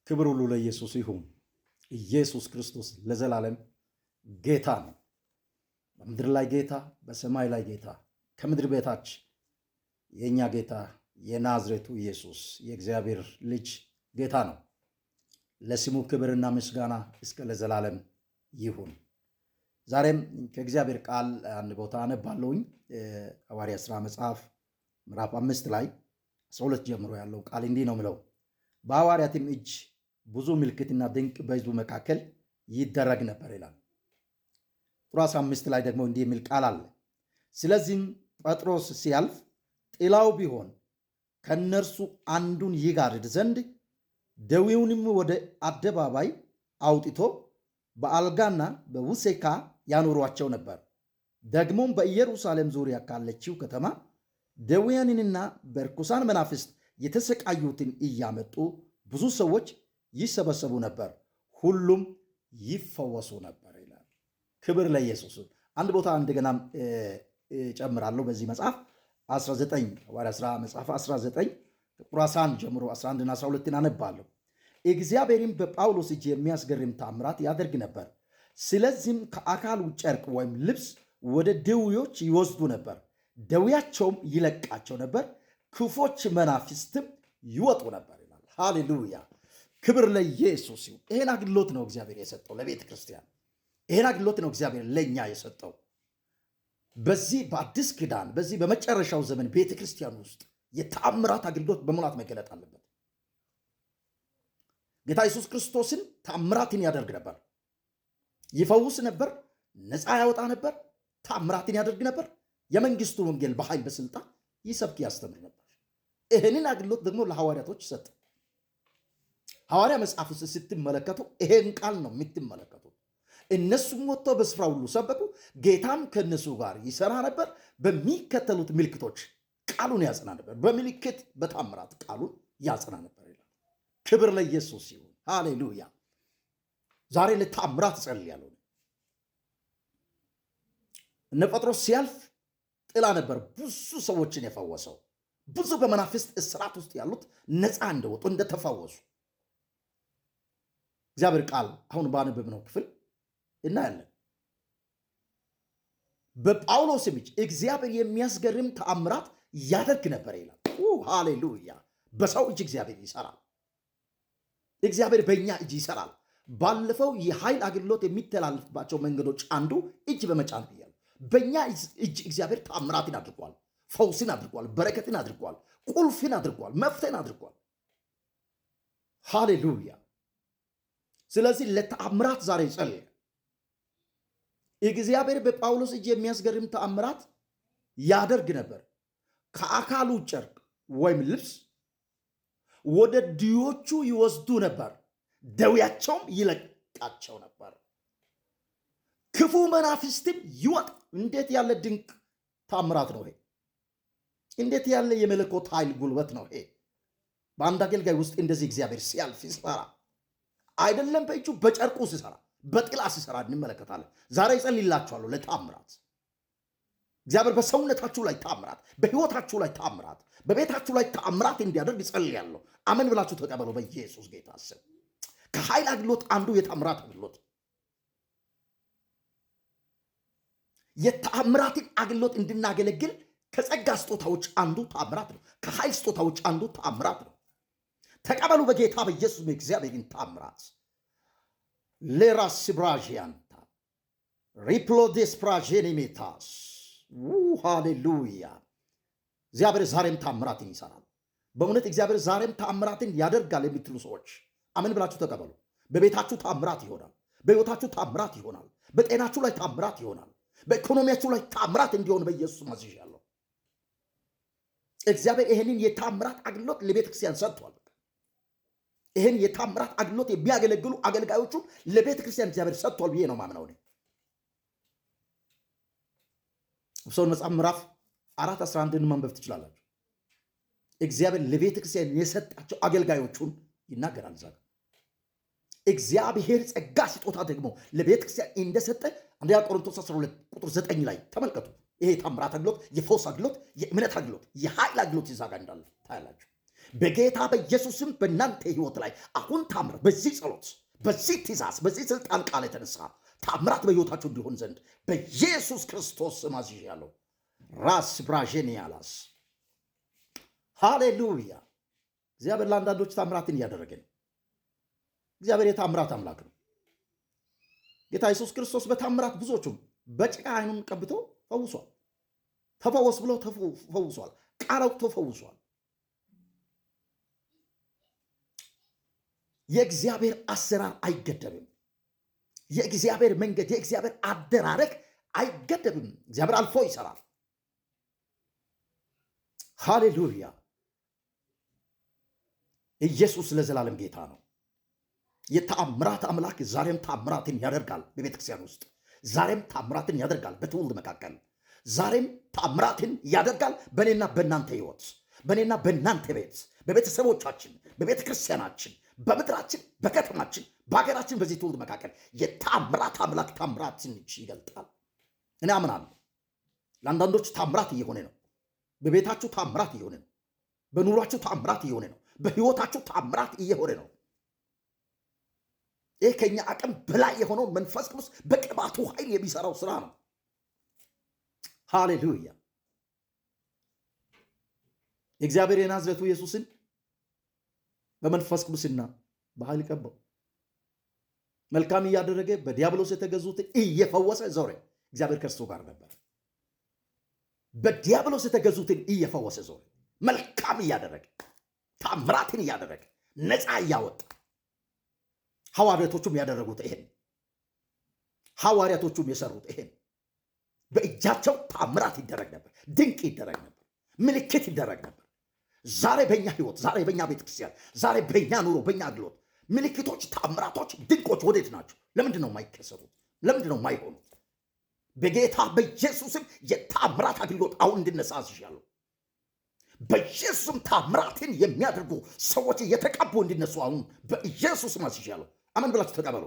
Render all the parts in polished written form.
ክብር ሁሉ ለኢየሱስ ይሁን። ኢየሱስ ክርስቶስ ለዘላለም ጌታ ነው። በምድር ላይ ጌታ፣ በሰማይ ላይ ጌታ፣ ከምድር በታች የእኛ ጌታ የናዝሬቱ ኢየሱስ የእግዚአብሔር ልጅ ጌታ ነው። ለስሙ ክብርና ምስጋና እስከ ለዘላለም ይሁን። ዛሬም ከእግዚአብሔር ቃል አንድ ቦታ አነባለሁኝ። ሐዋርያት ሥራ መጽሐፍ ምዕራፍ 5 ላይ 12 ጀምሮ ያለው ቃል እንዲህ ነው ምለው፣ በሐዋርያትም እጅ ብዙ ምልክትና ድንቅ በሕዝቡ መካከል ይደረግ ነበር ይላል። ቁጥር 15 ላይ ደግሞ እንዲህ የሚል ቃል አለ። ስለዚህም ጴጥሮስ ሲያልፍ ጥላው ቢሆን ከእነርሱ አንዱን ይጋርድ ዘንድ ደዌውንም ወደ አደባባይ አውጥቶ በአልጋና በውሴካ ያኖሯቸው ነበር። ደግሞም በኢየሩሳሌም ዙሪያ ካለችው ከተማ ደዌያንንና በርኩሳን መናፍስት የተሰቃዩትን እያመጡ ብዙ ሰዎች ይሰበሰቡ ነበር፣ ሁሉም ይፈወሱ ነበር ይላል። ክብር ለኢየሱስ። አንድ ቦታ እንደገና ጨምራለሁ። በዚህ መጽሐፍ 19 ሐዋርያት ሥራ መጽሐፍ 19 ቁጥር 11 ጀምሮ 11 እና 12 አነባለሁ። እግዚአብሔርም በጳውሎስ እጅ የሚያስገርም ታምራት ያደርግ ነበር። ስለዚህም ከአካሉ ጨርቅ ወይም ልብስ ወደ ድውዮች ይወስዱ ነበር፣ ደዌያቸውም ይለቃቸው ነበር፣ ክፎች መናፍስትም ይወጡ ነበር ይላል። ሃሌሉያ! ክብር ለኢየሱስ ይሁን። ይሄን አገልግሎት ነው እግዚአብሔር የሰጠው ለቤተ ክርስቲያን። ይሄን አገልግሎት ነው እግዚአብሔር ለእኛ የሰጠው። በዚህ በአዲስ ኪዳን በዚህ በመጨረሻው ዘመን ቤተ ክርስቲያን ውስጥ የተአምራት አገልግሎት በሙላት መገለጥ አለበት። ጌታ ኢየሱስ ክርስቶስን ተአምራትን ያደርግ ነበር። ይፈውስ ነበር፣ ነፃ ያወጣ ነበር፣ ተአምራትን ያደርግ ነበር። የመንግስቱ ወንጌል በኃይል በስልጣን ይሰብክ ያስተምር ነበር። ይህንን አገልግሎት ደግሞ ለሐዋርያቶች ሰጠ። ሐዋርያ መጽሐፍ ውስጥ ስትመለከቱ ይሄን ቃል ነው የምትመለከቱት። እነሱም ወጥተው በስፍራ ሁሉ ሰበኩ፣ ጌታም ከእነሱ ጋር ይሰራ ነበር። በሚከተሉት ምልክቶች ቃሉን ያጸና ነበር። በምልክት በታምራት ቃሉን ያጸና ነበር ይላል። ክብር ለኢየሱስ ይሁን። ሃሌሉያ። ዛሬ ለታምራት እጸልያለሁ። እነ ጴጥሮስ ሲያልፍ ጥላ ነበር ብዙ ሰዎችን የፈወሰው። ብዙ በመናፍስት እስራት ውስጥ ያሉት ነፃ እንደወጡ እንደተፈወሱ እግዚአብሔር ቃል አሁን ባነበብነው ክፍል እናያለን። በጳውሎስም እጅ እግዚአብሔር የሚያስገርም ተአምራት ያደርግ ነበር ይላል። ሃሌሉያ! በሰው እጅ እግዚአብሔር ይሰራል። እግዚአብሔር በእኛ እጅ ይሰራል። ባለፈው የኃይል አገልግሎት የሚተላለፍባቸው መንገዶች አንዱ እጅ በመጫን ብያለሁ። በእኛ እጅ እግዚአብሔር ተአምራትን አድርጓል፣ ፈውስን አድርጓል፣ በረከትን አድርጓል፣ ቁልፍን አድርጓል፣ መፍትሄን አድርጓል። ሃሌሉያ! ስለዚህ ለተአምራት ዛሬ ጸልይ። እግዚአብሔር በጳውሎስ እጅ የሚያስገርም ተአምራት ያደርግ ነበር። ከአካሉ ጨርቅ ወይም ልብስ ወደ ድዮቹ ይወስዱ ነበር፣ ደዌያቸውም ይለቃቸው ነበር፣ ክፉ መናፍስትም ይወጣ። እንዴት ያለ ድንቅ ተአምራት ነው ይሄ! እንዴት ያለ የመለኮት ኃይል ጉልበት ነው ይሄ! በአንድ አገልጋይ ውስጥ እንደዚህ እግዚአብሔር ሲያልፍ ሲሰራ፣ አይደለም በእጁ በጨርቁ ሲሰራ፣ በጥላ ሲሰራ እንመለከታለን። ዛሬ እጸልይላችኋለሁ ለታምራት። እግዚአብሔር በሰውነታችሁ ላይ ታምራት፣ በሕይወታችሁ ላይ ታምራት፣ በቤታችሁ ላይ ታምራት እንዲያደርግ እጸልያለሁ። አመን ብላችሁ ተቀበሉ በኢየሱስ ጌታ ስም። ከኃይል አገልግሎት አንዱ የታምራት አገልግሎት፣ የተአምራትን አገልግሎት እንድናገለግል ከጸጋ ስጦታዎች አንዱ ታምራት ነው። ከኃይል ስጦታዎች አንዱ ታምራት ነው። ተቀበሉ በጌታ በኢየሱስ እግዚአብሔርን ታምራት። ሌራስ ብራዥያንታ ሪፕሎዴስ ፕራዤኒሜታስ ሃሌሉያ። እግዚአብሔር ዛሬም ታምራትን ይሰራል። በእውነት እግዚአብሔር ዛሬም ታምራትን ያደርጋል የምትሉ ሰዎች አምን ብላችሁ ተቀበሉ። በቤታችሁ ታምራት ይሆናል። በሕይወታችሁ ታምራት ይሆናል። በጤናችሁ ላይ ታምራት ይሆናል። በኢኮኖሚያችሁ ላይ ታምራት እንዲሆን በኢየሱስ አዝዣለሁ። እግዚአብሔር ይህንን የታምራት አገልግሎት ለቤተ ክርስቲያን ሰጥቷል። ይህን የታምራት አገልግሎት የሚያገለግሉ አገልጋዮቹን ለቤተ ክርስቲያን እግዚአብሔር ሰጥቷል ብዬ ነው ማምነው። ኤፌሶን መጽሐፍ ምዕራፍ 4:11 ማንበብ ትችላላችሁ። እግዚአብሔር ለቤተ ክርስቲያን የሰጣቸው አገልጋዮቹን ይናገራል። እዛ እግዚአብሔር ጸጋ ስጦታ ደግሞ ለቤተ ክርስቲያን እንደሰጠ አንደኛ ቆሮንቶስ 12 ቁጥር 9 ላይ ተመልከቱ። ይሄ የታምራት አገልግሎት፣ የፈውስ አገልግሎት፣ የእምነት አገልግሎት፣ የኃይል አገልግሎት እዛ ጋር እንዳለ ታያላችሁ። በጌታ በኢየሱስም በእናንተ ህይወት ላይ አሁን ታምራት፣ በዚህ ጸሎት፣ በዚህ ትእዛዝ፣ በዚህ ስልጣን ቃል የተነሳ ታምራት በህይወታችሁ እንዲሆን ዘንድ በኢየሱስ ክርስቶስ ስም አዝዣለሁ። ራስ ብራዤኒያላስ ሃሌሉያ። እግዚአብሔር ለአንዳንዶች ታምራትን እያደረገ ነው። እግዚአብሔር የታምራት አምላክ ነው። ጌታ ኢየሱስ ክርስቶስ በታምራት ብዙዎቹም በጭቃ አይኑን ቀብቶ ፈውሷል። ተፈወስ ብሎ ፈውሷል። ቃል አውጥቶ ፈውሷል። የእግዚአብሔር አሰራር አይገደብም። የእግዚአብሔር መንገድ፣ የእግዚአብሔር አደራረግ አይገደብም። እግዚአብሔር አልፎ ይሰራል። ሃሌሉያ! ኢየሱስ ለዘላለም ጌታ ነው። የተአምራት አምላክ ዛሬም ታምራትን ያደርጋል። በቤተ ክርስቲያን ውስጥ ዛሬም ታምራትን ያደርጋል። በትውልድ መካከል ዛሬም ታምራትን ያደርጋል። በእኔና በእናንተ ህይወት፣ በእኔና በእናንተ ቤት፣ በቤተሰቦቻችን፣ በቤተ ክርስቲያናችን፣ በምድራችን፣ በከተማችን፣ በሀገራችን፣ በዚህ ትውልድ መካከል የታምራት አምላክ ታምራትን ይገልጣል። እኔ አምናለሁ። ለአንዳንዶች ታምራት እየሆነ ነው። በቤታችሁ ታምራት እየሆነ ነው። በኑሯችሁ ታምራት እየሆነ ነው። በህይወታችሁ ታምራት እየሆነ ነው። ይህ ከኛ አቅም በላይ የሆነው መንፈስ ቅዱስ በቅባቱ ኃይል የሚሰራው ስራ ነው። ሃሌሉያ! የእግዚአብሔር የናዝረቱ ኢየሱስን በመንፈስ ቅዱስና በኃይል ቀባው። መልካም እያደረገ በዲያብሎስ የተገዙትን እየፈወሰ ዞረ። እግዚአብሔር ከእርሱ ጋር ነበር። በዲያብሎስ የተገዙትን እየፈወሰ ዞረ። መልካም እያደረገ፣ ታምራትን እያደረገ፣ ነፃ እያወጣ። ሐዋርያቶቹም ያደረጉት ይሄን፣ ሐዋርያቶቹም የሰሩት ይሄን። በእጃቸው ታምራት ይደረግ ነበር፣ ድንቅ ይደረግ ነበር፣ ምልክት ይደረግ ነበር። ዛሬ በእኛ ህይወት፣ ዛሬ በእኛ ቤተክርስቲያን፣ ዛሬ በእኛ ኑሮ፣ በእኛ አገልግሎት ምልክቶች፣ ታምራቶች፣ ድንቆች ወዴት ናቸው? ለምንድን ነው የማይከሰቱት? ለምንድን ነው የማይሆኑት? በጌታ በኢየሱስም የታምራት አገልግሎት አሁን እንድነሳ አዝዣለሁ። በኢየሱስም ታምራትን የሚያደርጉ ሰዎች እየተቀቡ እንዲነሱ አሁን በኢየሱስም አዝዣለሁ። አመን ብላችሁ ተቀበሉ።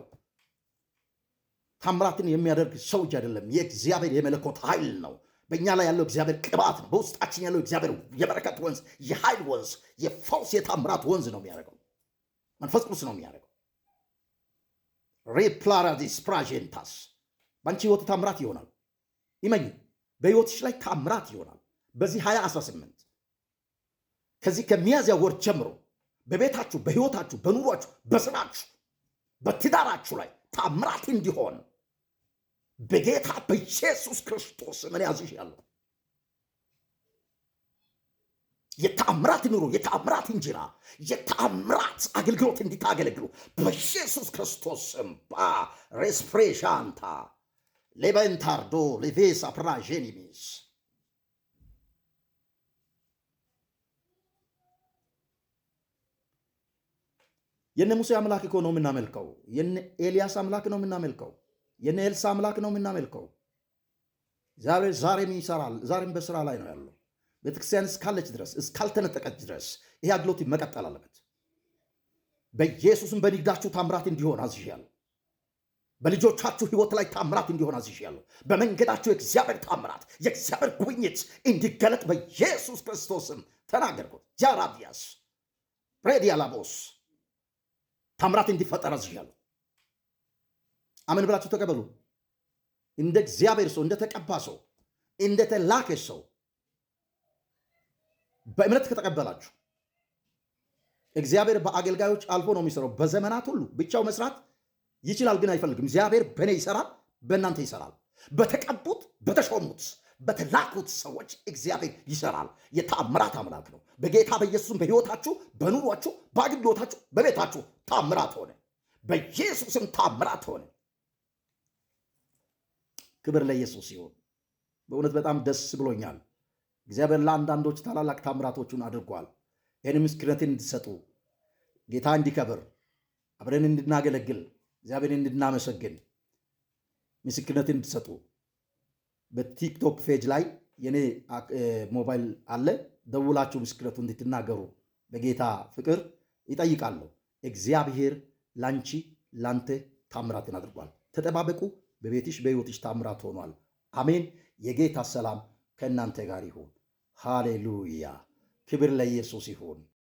ታምራትን የሚያደርግ ሰው እጅ አይደለም፣ የእግዚአብሔር የመለኮት ኃይል ነው። በእኛ ላይ ያለው እግዚአብሔር ቅባት ነው። በውስጣችን ያለው እግዚአብሔር የበረከት ወንዝ፣ የኃይል ወንዝ፣ የፈውስ የታምራት ወንዝ ነው የሚያደርገው። መንፈስ ቅዱስ ነው የሚያደርገው። ሬፕላራዲስ ፕራጀንታስ፣ በአንቺ ህይወት ታምራት ይሆናል። ይመኝ፣ በህይወትሽ ላይ ታምራት ይሆናል። በዚህ 2018 ከዚህ ከሚያዝያ ወር ጀምሮ በቤታችሁ፣ በህይወታችሁ፣ በኑሯችሁ፣ በስራችሁ፣ በትዳራችሁ ላይ ታምራት እንዲሆን በጌታ በኢየሱስ ክርስቶስ ምን ያዝሻለሁ። የተአምራት ኑሮ፣ የተአምራት እንጀራ፣ የተአምራት አገልግሎት እንዲታገለግሉ በኢየሱስ ክርስቶስ ስም ሬስፕሬሻንታ ሌበንታርዶ ሌቬሳ ፕራዤኒሚስ። የነ ሙሴ አምላክ እኮ ነው የምናመልከው። የነ ኤልያስ አምላክ ነው የምናመልከው። የነ ኤልሳ አምላክ ነው የምናመልከው። እግዚአብሔር ዛሬም ይሰራል። ዛሬም በስራ ላይ ነው ያለው። ቤተክርስቲያን እስካለች ድረስ፣ እስካልተነጠቀች ድረስ ይሄ አገልግሎት መቀጠል አለበት። በኢየሱስም በንግዳችሁ ታምራት እንዲሆን አዝዣለሁ። በልጆቻችሁ ህይወት ላይ ታምራት እንዲሆን አዝዣለሁ። በመንገዳችሁ የእግዚአብሔር ታምራት፣ የእግዚአብሔር ጉብኝት እንዲገለጥ በኢየሱስ ክርስቶስም ተናገርኩት። ጃራዲያስ ሬዲያላቦስ፣ ታምራት እንዲፈጠር አዝዣለሁ። አሜን ብላችሁ ተቀበሉ። እንደ እግዚአብሔር ሰው፣ እንደተቀባ ሰው፣ እንደተላከ ሰው በእምነት ከተቀበላችሁ እግዚአብሔር በአገልጋዮች አልፎ ነው የሚሰራው። በዘመናት ሁሉ ብቻው መስራት ይችላል፣ ግን አይፈልግም። እግዚአብሔር በእኔ ይሰራል፣ በእናንተ ይሰራል። በተቀቡት፣ በተሾሙት፣ በተላኩት ሰዎች እግዚአብሔር ይሰራል። የተአምራት አምላክ ነው። በጌታ በኢየሱስም በሕይወታችሁ፣ በኑሯችሁ፣ በአገልግሎታችሁ፣ በቤታችሁ ታምራት ሆነ። በኢየሱስም ታምራት ሆነ። ክብር ለኢየሱስ ይሁን። በእውነት በጣም ደስ ብሎኛል። እግዚአብሔር ለአንዳንዶች ታላላቅ ታምራቶቹን አድርጓል። ይህን ምስክርነትን እንድሰጡ፣ ጌታ እንዲከብር፣ አብረን እንድናገለግል፣ እግዚአብሔርን እንድናመሰግን ምስክርነትን እንድሰጡ በ TikTok page ላይ የኔ ሞባይል አለ። ደውላችሁ ምስክርነቱ እንድትናገሩ በጌታ ፍቅር ይጠይቃለሁ። እግዚአብሔር ላንቺ ላንተ ታምራትን አድርጓል። ተጠባበቁ። በቤትሽ በሕይወትሽ ታምራት ሆኗል። አሜን። የጌታ ሰላም ከእናንተ ጋር ይሁን። ሃሌሉያ። ክብር ለኢየሱስ ይሁን።